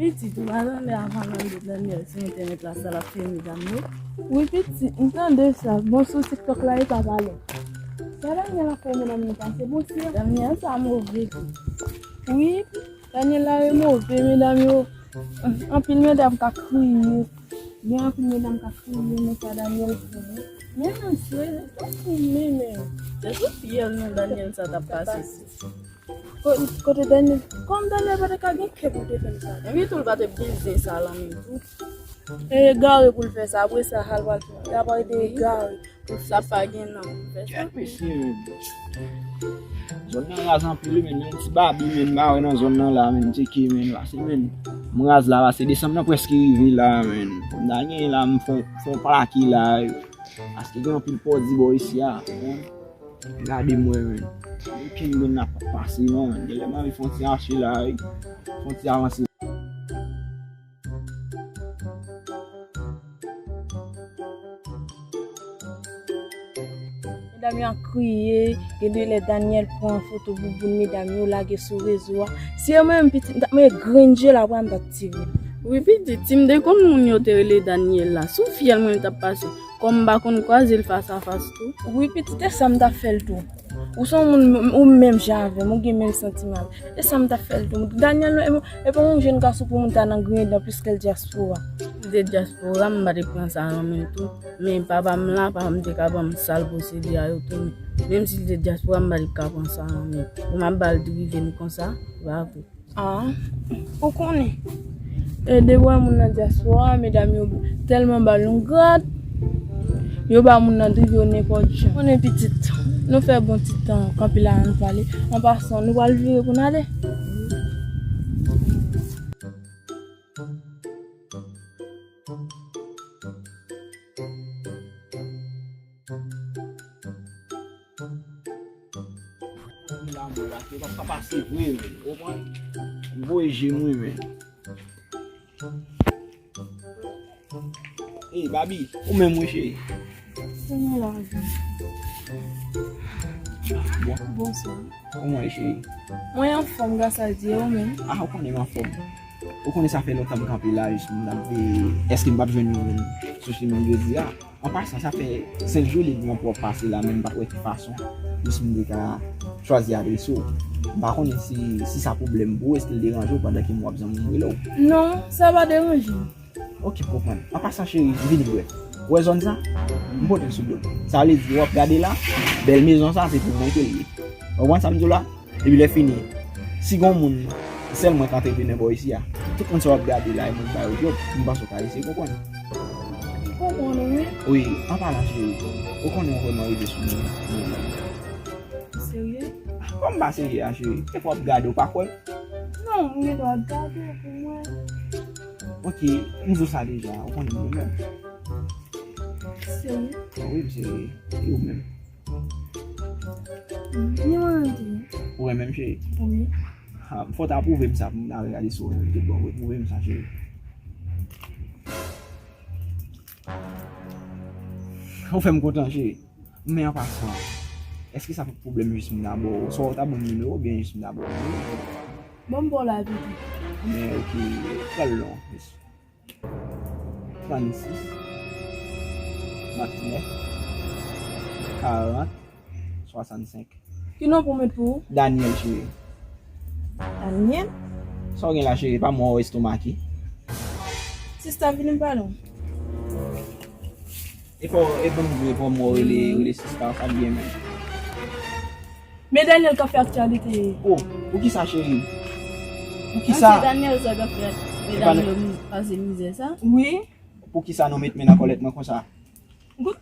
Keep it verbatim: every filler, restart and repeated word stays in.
Pitit, ou pa tande avan nan de Daniel sou entènèt la, sa l ap fè medam yo? Wi, pitit, m tande sa. Bon, sou TikTok la, e pa pale. Sa Daniel ap fè medam yo pase, bon, si Daniel sa move tou. Wi, Daniel la e move, medam yo. Anpil medam ka kriye. Gen anpil medam ka kriye, men sa Daniel fè. Men mesye, sa fini, men. Se sou fyèl non Daniel sa t ap pase. Ko-, kote Daniel, kòm Daniel pa te ka gen kè pou te fè l sa. Epi tou, l pa te bezwen sa lan menm tou. E egare pou l fè sa, apre sa, sa l pral fè. L ap rete egare. Sa pa gen nan pou fè sa. Kèt mesye, men. Zòn nan raz anpil, wi, men. Yon ti babi, men, m pa wè nan zòn nan la, men. Tcheke, men, pase, men. M raz la, pase desanm nan prèske rive la, men. M ta gen la, m fon, fon plake la, wi. Paske gen anpil pòdi bò isi a, men. Gade mwen, men. Okenn moun n ap pase, non, men. Genlè m anvi fon ti achte la, wi. Fon ti avanse. Medam yo ap kriye, gen de lè Daniel pran foto bouboun medam yo lage sou rezo a. Si yo menm pitit, m t ap mete grenn je la, pran m t ap tire. Wi, pitit, si m te konn moun yo te rele Daniel la, sou fyèl mwen m t ap pase. Kòm m pa konn kwaze l fas a fas tou. Wi, pitit, e sa m t ap fè l tou. Ou se yon moun, ou menm jan avè m, ou gen menm santiman. E sa m t ap fè l tou. Daniel, non, e bon, e bon, yon jèn gason pou moun ta nan griyen dan plis ke l dyaspora. Si l te dyaspora, m pa te pran sa nan men l tou. Men papa m la, papa m te ka ban m sa l posede a yo tou. Menm si l te dyaspora, m pa te ka pran sa nan men l. Pou m ap ba l dirive m konsa, se pa vre. Ah, ou konnen. E depi w wè moun nan dyaspora, medam yo tèlman ba l yon grad, yo ba moun nan drive yo nenpòt jan. Konnen pitit, nou fè bon ti tan kanpe la, ann pale. An pasan, nou pral vire pou n ale. Lanmou la, se pa, pa pase vre, men. Ou konprann? M voye je m, wi, men. Ey, Babi, ou menm, wi, cheri? Senyè la, wi. Bon. Bonswa. Kòman w ye, cheri? Mwen anfòm, gras a Dye, ou menm? Ah, ou konnen m anfòm. Ou konnen sa fè lontan m kanpe la, jis m ap veye, èske m p ap jwenn yon moun sou chemen m jodi a? An pasan, sa fè senk jou li gen yon pwòp pase la, men m pa t wè ki fason jis m te ka chwazi adrese w. M pa konnen si, si sa pwoblèm pou ou, èske l deranje w pandan ke m w ap zanmi m rele w? Non, sa pa deranje m. Ok, m konprann. An pasan, cheri, vini bwè. Ou wè zòn sa? M pote l sou do m. Sa vle di, w ap gade la, bèl mezon sa, se pou mwen ke l ye. Ou konprann sa m di w la? Epi lè fini, si gon moun, sèl mwen k antreprenan bò isi a. Tout moun sa w ap gade la, e moun ba yo djòb, m panse w ka eseye konprann. M konprann ou, wi. Wi, an palan, cheri, ou konnen w vrèman rive sou mwen. Serye? Kòm m pa serye a, cheri, e fò w ap gade, w pa kwè m? Non, m gen dwa gade w pou mwen. Ok, m di w sa deja, ou konnen m renmen w. Serye? Wi, m serye. E ou menm? Ni mwen menm tou. Ou renmen m, cheri? Wi. Ha, fò w ta pwouve m sa pou m ta gade si w renmen m tout bon vre. Pwouve m sa, cheri. Ou fè m kontan, cheri. Men an pasan, èske sa pa pwoblèm jis m ta ba w? Swa w ta ban m nimewo w, oubyen jis m ta ba w nimewo w? Ban m ba w la, pitit. Men, ok, pral non. Trannsis, vennèf, karant, swasannsenk. Ki non pou m met pou ou? Daniel, cheri. Daniel? Sa w gen la, cheri? Pa mwen w estomake. Sista, vini m pale w. E pa, e pa m vre, pa mwen w rele, rele sista, sa byen menm. Men Daniel k ap fè aktyalite. Oh, poukisa, cheri? Poukisa? Ah, se Daniel sa k ap fè medam yo mi-, pase mizè sa? Wi. Poukisa nou met men nan kòlèt mwen konsa? Gout,